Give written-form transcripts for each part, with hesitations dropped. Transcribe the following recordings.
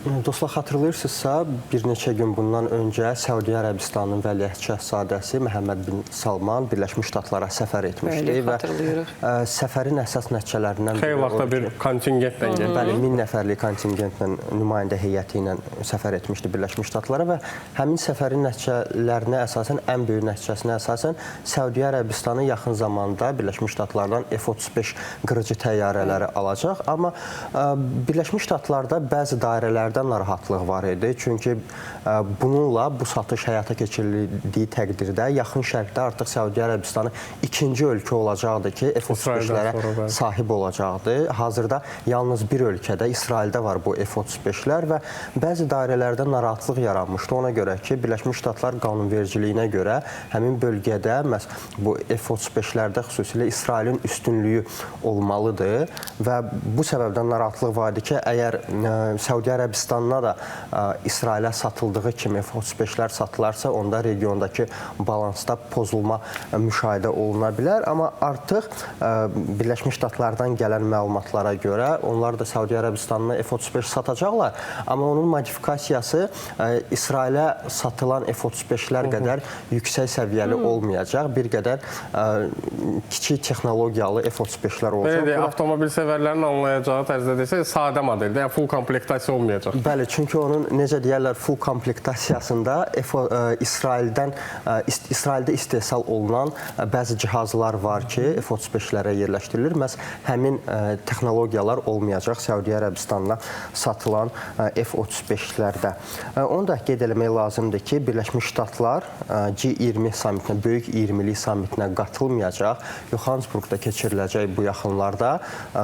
Dostlar, xatırlayırsınızsa, bir neçə gün bundan öncə Səudiyyə Ərəbistanının vəliəhd şahzadəsi Məhəmməd bin Salman Birləşmiş Ştatlara səfər etmişdi. Bəli, xatırlayırıq. Səfərin əsas nəticələrindən biri Xeyli vaxtda bir kontingentlə getdi. Bəli, 1000 nəfərlik kontingentlə, nümayəndə heyəti ilə səfər etmişdi Birləşmiş Ştatlara və həmin səfərin nəticələrinə əsasən, ən böyük nəticəsinə əsasən Səudiyyə Ərəbistanı yaxın zamanda Birləşmiş Ştatlardan F-35 qırıcı təyyarələri alacaq. Amma Birləşmiş Ştatlarda bəzi dairələrdə narahatlıq var idi. Çünki bununla bu satış həyata keçirildiyi təqdirdə Yaxın Şərqdə artıq Səudiyyə Ərəbistanı ikinci ölkə olacaqdı ki, F-35-lərə sahib olacaqdı. Hazırda yalnız bir ölkədə, İsraildə var bu F-35-lər və bəzi dairələrdə narahatlıq yaranmışdı. Ona görə ki, Birləşmiş Ştatlar qanunvericiliyinə görə həmin bölgədə məhz bu F-35-lərdə xüsusilə İsrailin üstünlüyü olmalıdır və bu səbəbdən narahatlıq var idi ki, əgər Səudiyyə Ərəbistanına da İsrailə satıldığı kimi F-35-lər satılarsa, onda regiondakı balansda pozulma müşahidə oluna bilər. Amma artıq Birləşmiş Ştatlardan gələn məlumatlara görə onlar da Səudiyyə Ərəbistanına F-35 satacaqlar, amma onun modifikasiyası İsrailə satılan F-35-lər qədər yüksək səviyyəli olmayacaq. Bir qədər kiçik texnologiyalı F-35-lər olacaq. Belə deyək, avtomobil sevərlərin anlayacağı tərzdə desək, sadə modeldə, yəni full komplektasiya olmayacaq. Bəli, çünki onun, necə deyərlər, full komplektasiyasında İsraildə istehsal olunan bəzi cihazlar var ki, F-35-lərə yerləşdirilir. Məhz həmin texnologiyalar olmayacaq Səudiyyə Ərəbistanına satılan F-35-lərdə. Onu da qeyd eləmək lazımdır ki, Birləşmiş Ştatlar G20 sammitinə, Böyük 20-lik sammitinə qatılmayacaq. Johannesburgda keçiriləcək bu yaxınlarda,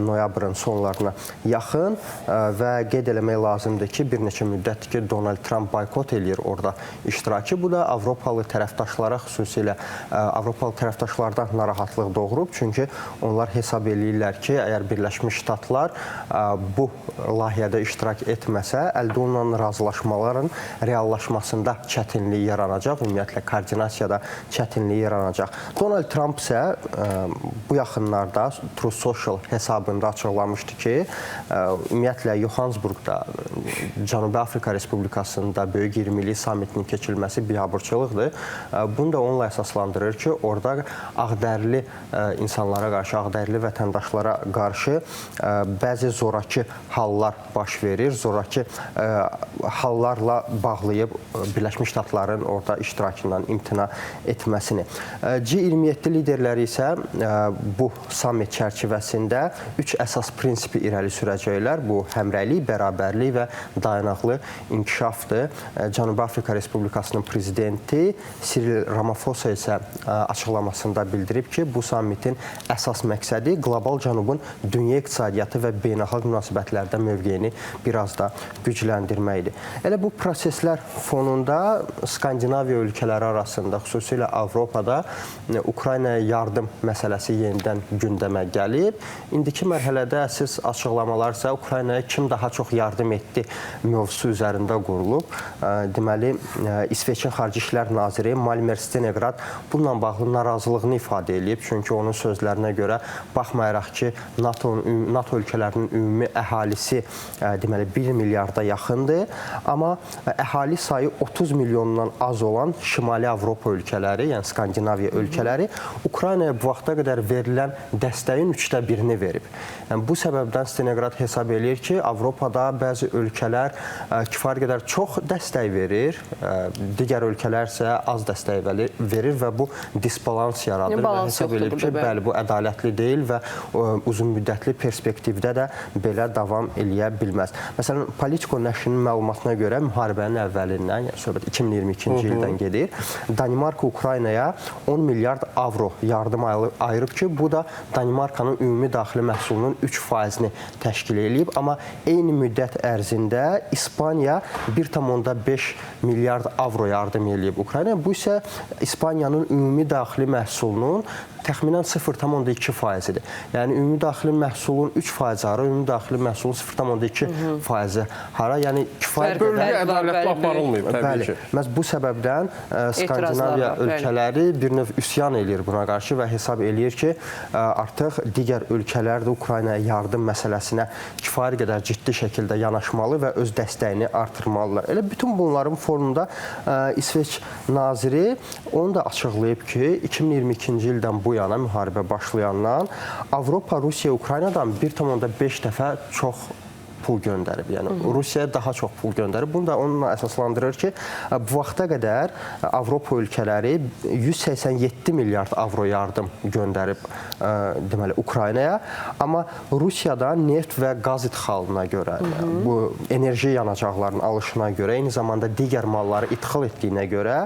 noyabrın sonlarına yaxın və qeyd eləmək lazımdır ki, bir neçə müddətdir ki, Donald Trump boykot eləyir orada iştirakı. Bu da Avropalı tərəfdaşlara, xüsusilə Avropalı tərəfdaşlarda narahatlıq doğurub. Çünki onlar hesab eləyirlər ki, əgər Birləşmiş Ştatlar bu layihədə iştirak etməsə, əldə olunan razılaşmaların reallaşmasında çətinlik yaranacaq, ümumiyyətlə koordinasiyada çətinlik yaranacaq. Donald Trump isə bu yaxınlarda Truth Social hesabında açıqlamışdı ki, ümumiyyətlə Johannesburgda, Cənubi Afrika Respublikasında Böyük 20-lik sammitinin keçirilməsi biabırçılıqdır. Bunu da onunla əsaslandırır ki, orada ağdərili insanlara qarşı, ağdərili vətəndaşlara qarşı bəzi zoraki hallar baş verir. Zoraki hallarla bağlayıb Birləşmiş Ştatların orada iştirakından imtina etməsini. G27 liderləri isə bu sammit çərçivəsində 3 əsas prinsipi irəli sürəcəklər. Bu həmrəylik, bərabərlik və dayanaqlı inkişafdır. Cənubi Afrika Respublikasının prezidenti Cyril Ramaphosa isə açıqlamasında bildirib ki, bu sammitin əsas məqsədi qlobal cənubun dünya iqtisadiyyatı və beynəlxalq münasibətlərdə mövqeyini biraz da gücləndirməkdir. Elə bu proseslər fonunda Skandinaviya ölkələri arasında, xüsusilə Avropada Ukraynaya yardım məsələsi yenidən gündəmə gəlib. İndiki mərhələdə əsas açıqlamalar isə Ukraynaya kim daha çox yardım etdi mövzusu üzərində qurulub. Deməli, İsveçin Xarici İşlər Naziri Malmer Stenegrad bununla bağlı narazılığını ifadə edib. Çünki onun sözlərinə görə baxmayaraq ki, NATO ölkələrinin ümumi əhalisi deməli 1 milyarda yaxındır, amma əhali sayı 30 milyondan az olan Şimali Avropa ölkələri, yəni Skandinaviya ölkələri Ukraynaya bu vaxta qədər verilən dəstəyin 1/3-ni verib. Yəni, bu səbəbdən Stenegrad hesab eləyir ki, Avropada bəzi ölkələr kifayət qədər çox dəstək verir, digər ölkələr isə az dəstək verir və bu disbalans yaradır və hesab eləyir ki, bəli, bu ədalətli deyil və uzun müddətli perspektivdə də belə davam eləyə bilməz. Məsələn, Politico nəşrinin məlumatına görə müharibənin əvvəlindən, yəni söhbət 2022-ci ildən gedir, Danimarka Ukraynaya 10 milyard avro yardım ayırıb ki, bu da Danimarkanın ümumi daxili məhsulunun 3%-ni təşkil eləyib. Amma eyni müddət ərzində İspaniya 1,5 milyard avro yardım eləyib Ukraynaya. Bu isə İspaniyanın ümumi daxili məhsulunun təxminən 0,2% idi. Yəni ümumi daxili məhsulun 3% hara, ümumi daxili məhsulun 0,2% hara, yəni kifayət qədər bölgü ədalətli aparılmayıb təbii ki. Məhz bu səbəbdən Skandinaviya ölkələri bir növ üsyan eləyir buna qarşı və hesab eləyir ki, artıq digər ölkələr də Ukraynaya yardım məsələsinə kifayət qədər ciddi şəkildə yanaşmalı və öz dəstəyini artırmalılar. Elə bütün bunların fonunda İsveç naziri onu da açıqlayıb ki, 2022-ci ildən bu yana müharibə başlayandan Avropa Rusiya Ukraynadan 1,5 dəfə çox pul göndərib. Yəni Rusiyaya daha çox pul göndərib. Bunu da onunla əsaslandırır ki, bu vaxta qədər Avropa ölkələri 187 milyard avro yardım göndərib deməli Ukraynaya, amma Rusiyadan neft və qaz idxalına görə, bu enerji yanacaqlarının alışına görə, eyni zamanda digər malları idxal etdiyinə görə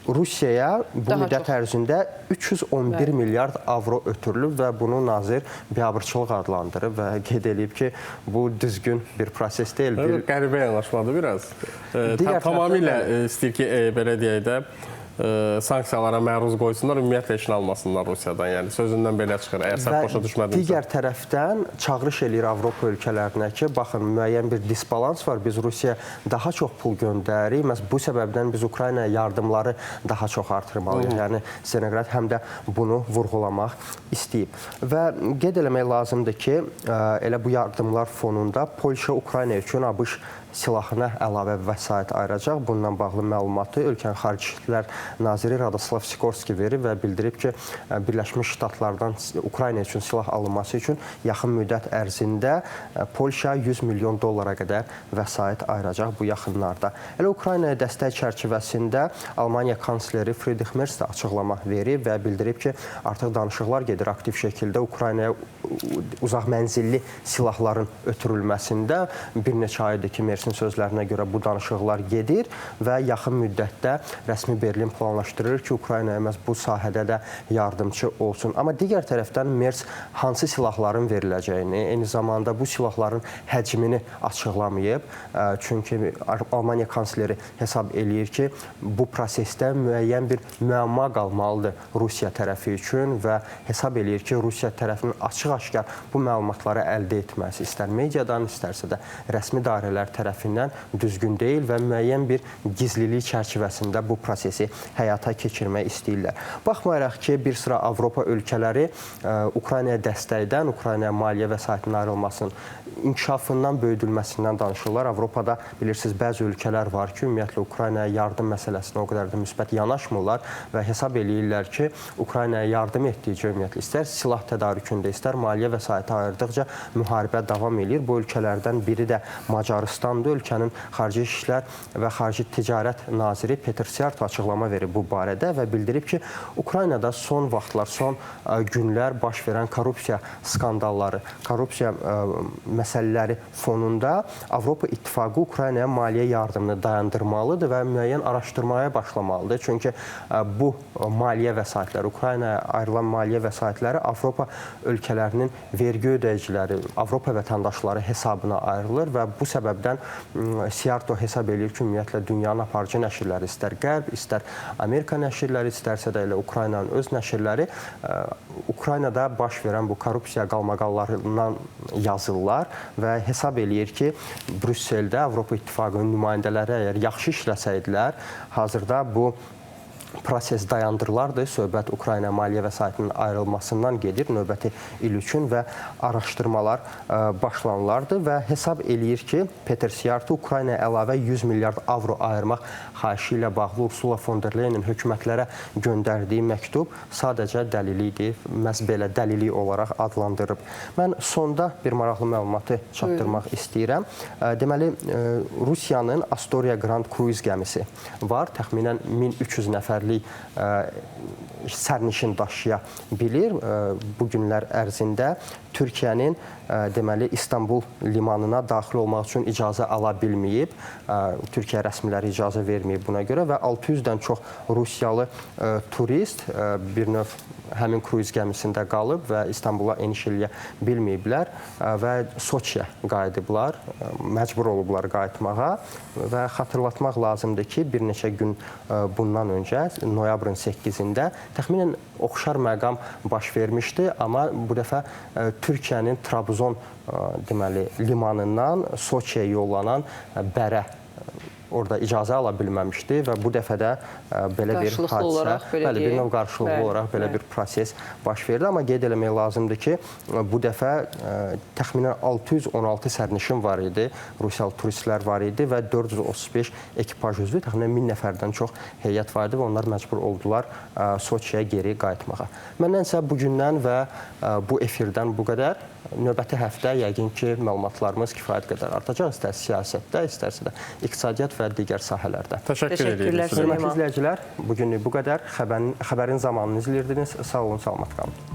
Rusiyaya bu müddət ərzində 311 milyard avro ötürülüb və bunu nazir biabırçılıq adlandırıb və qeyd eləyib ki, bu düzgün bir proses deyil. Qəribə yanaşmadı biraz. Tamamilə istəyir ki, belə deyək də, sanksiyalara məruz qoysunlar, ümumiyyətlə işini almasınlar Rusiyadan. Yəni sözündən belə çıxır, əgər səhv başa düşmədimsə. Digər tərəfdən çağırış eləyir Avropa ölkələrinə ki, baxın, müəyyən bir disbalans var, biz Rusiyaya daha çox pul göndəririk, məhz bu səbəbdən biz Ukraynaya yardımları daha çox artırmalıyıq. Yəni Zeneqrat həm də bunu vurğulamaq istəyib. Və qeyd eləmək lazımdır ki, elə bu yardımlar fonunda Polşa Ukrayna üçün ABŞ silahına əlavə vəsait ayıracaq. Bununla bağlı məlumatı ölkənin Xarici İşlər Naziri Radoslav Sikorski verib və bildirib ki, Birləşmiş Ştatlardan Ukrayna üçün silah alınması üçün yaxın müddət ərzində Polşa 100 milyon dollara qədər vəsait ayıracaq bu yaxınlarda. Elə Ukraynaya dəstək çərçivəsində Almaniya kansleri Friedrich Merz də açıqlama verib və bildirib ki, artıq danışıqlar gedir aktiv şəkildə Ukraynaya uzaq mənzilli silahların ötürülməsində. Bir neçə aydır ki, Merzin sözlərinə görə bu danışıqlar gedir və yaxın müddətdə rəsmi Berlin planlaşdırır ki, Ukraynaya məhz bu sahədə də yardımçı olsun. Amma digər tərəfdən Merz hansı silahların veriləcəyini, eyni zamanda bu silahların həcmini açıqlamayıb. Çünki Almaniya kansleri hesab eləyir ki, bu prosesdə müəyyən bir müəmma qalmalıdır Rusiya tərəfi üçün və hesab eləyir ki, Rusiya tərəfinin açıq-aşkar bu məlumatları əldə etməsi, istər mediadan, istərsə də rəsmi dairələr tərəfindən düzgün deyil və müəyyən bir gizlilik çərçivəsində bu prosesi həyata keçirmək istəyirlər. Baxmayaraq ki, bir sıra Avropa ölkələri Ukraynaya dəstəkdən, Ukraynaya maliyyə vəsaitinin ayrılmasının inkişafından, böyüdülməsindən danışırlar. Avropada bilirsiniz, bəzi ölkələr var ki, ümumiyyətlə Ukraynaya yardım məsələsinə o qədər də müsbət yanaşmırlar və hesab eləyirlər ki, Ukraynaya yardım etdikcə ümumiyyətlə istər silah tədarükündə, istər maliyyə vəsaiti ayırdıqca müharibə davam eləyir. Bu ölkələrdən biri də Macarıstandır. Ölkənin Xarici İşlər və Xarici Ticarət Naziri Peter Siarto açıqlama verib bu barədə və bildirib ki, Ukraynada son vaxtlar, son günlər baş verən korrupsiya skandalları, korrupsiya məsələləri fonunda Avropa İttifaqı Ukraynaya maliyyə yardımını dayandırmalıdır və müəyyən araşdırmaya başlamalıdır. Çünki bu maliyyə vəsaitləri, Ukraynaya ayrılan maliyyə vəsaitləri Avropa ölkələrinin vergi ödəyiciləri, Avropa vətəndaşları hesabına ayrılır və bu səbəbdən Siarto hesab eləyir ki, ümumiyyətlə dünyanın aparıcı nəşrləri, istər Qərb, istər Amerika nəşrləri, istərsə də elə Ukraynanın öz nəşrləri Ukraynada baş verən bu korrupsiya qalmaqallarından yazırlar və hesab eləyir ki, Brüsseldə Avropa İttifaqının nümayəndələri əgər yaxşı işləsəydilər, hazırda bu proses dayandırılardı. Söhbət Ukrayna maliyyə vəsaitinin ayrılmasından gedir növbəti il üçün və araşdırmalar başlanılardı və hesab eləyir ki, Peter Siarto Ukraynaya əlavə 100 milyard avro ayırmaq xahişi ilə bağlı Ursula von der Leyenin hökumətlərə göndərdiyi məktub sadəcə dəlili idi, məhz belə dəlili olaraq adlandırıb. Mən sonda bir maraqlı məlumatı çatdırmaq istəyirəm. Deməli, Rusiyanın Astoria Grand Cruise gəmisi var. Təxminən 1300 nəfərlik sərnişin daşıya bilir. Bu günlər ərzində Türkiyənin deməli İstanbul limanına daxil olmaq üçün icazə ala bilməyib. Türkiyə rəsmiləri icazə verməyib buna görə və 600-dən çox Rusiyalı turist bir növ həmin kruiz gəmisində qalıb və İstanbula eniş eləyə bilməyiblər və Soçiyə qayıdıblar, məcbur olublar qayıtmağa və xatırlatmaq lazımdır ki, bir neçə gün bundan öncə noyabrın 8-də təxminən oxşar məqam baş vermişdi, amma bu dəfə Türkiyənin Trabzon deməli limanından Soçiyə yollanan bərə orada icazə ala bilməmişdi və bu dəfə də belə bir hadisə, olaraq, belə bəli, bir növ qarşılıqlı olaraq belə bir proses baş verdi. Amma qeyd eləmək lazımdır ki, bu dəfə təxminən 616 sərnişin var idi, Rusiyalı turistlər var idi və 435 ekipaj üzvü, təxminən 1000 nəfərdən çox heyət var idi və onlar məcbur oldular Soçiyə geri qayıtmağa. Məndən isə bugündən və bu efirdən bu qədər. Növbəti həftə yəqin ki, məlumatlarımız kifayət qədər artacaq, istər siyasətdə, istərsə də iqtisadiyyat və digər sahələrdə. Təşəkkür edirik. Hörmətli izləyicilər, bugünlük bu qədər. Xəbərin zamanını izləyirdiniz. Sağ olun, salamat qalın.